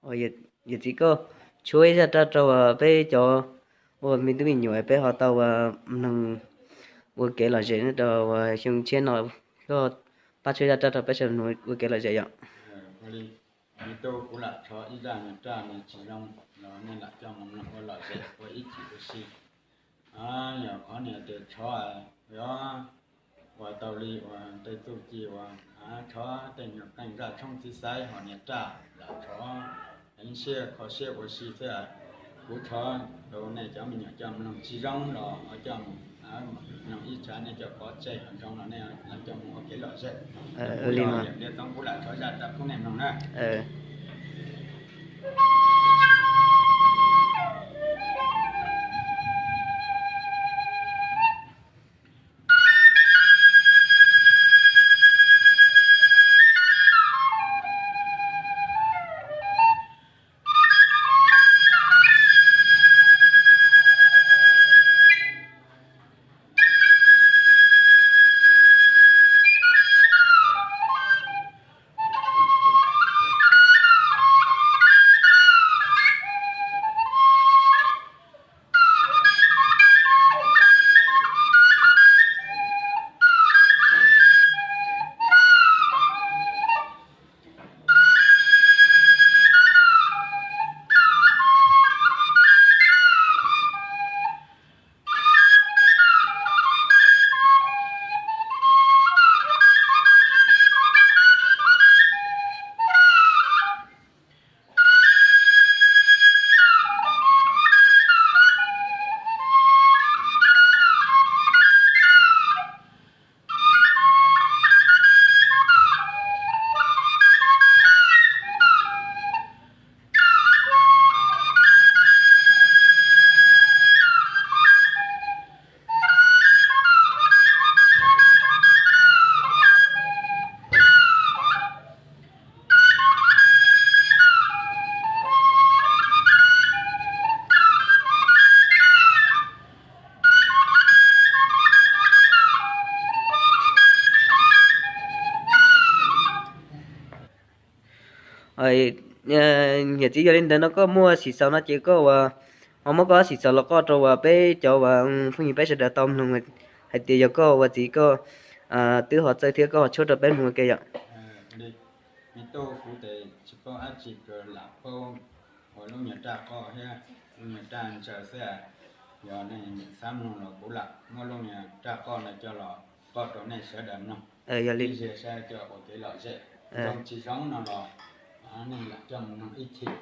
Yawm txiv koj tshuab ib zaj raj rau peb cov ua me tub me nyuam peb ho tau ua mloog ua kev lom zem rau xyoo tshiab no, koj pab tshuab zaj raj rau peb sawv daws mloog ua kev lom zem yom. Ua li, me tub, kuv lam rho ib zaj nyuag raj me tsis zoo los nej lam coj mus mloog ua lom zem ua ib chim ua si. Yog qhov niag tias rho, yog ua tau li uas tej txuj ci uas rho tej nyuag qeej zaj tshoob txiv xaiv ho niag raj lam rho heev siab kho siab ua si xwb. Kuv rho rau nej cov me nyuam coj mloog tsis zoo los ho coj mus mloog ib tsam nej coj pov tseg, ho zoo los nej lam coj mus ua kev lom zem. Li no, kuv lam rho zaj raj pub nej mloog na. Yawm txiv, yog li ntawd no koj muaj xim xaus no ces koj ua, ho muab koj xim xaus los qoj rau uas peb cov uas phooj ywg peb sawv daws tau mloog hais tias yog koj ua txiv koj twb ho txawj thiab koj ho tshuab rau peb mloog ua ke yom. Me tub, kuv tes tsis paub dab tsi, lam paub ua lub nyuag raj qoj thiab lub nyuag raj ntsaws xwb. Yog nej xav mloog los kuv lam muab lub nyuag raj qoj no coj los qoj rau nej sawv daws mloog, yog li ib zig saib coj ua kev lom zem. Zoo tsis zoo no los nej lam coj mus mloog ib chim.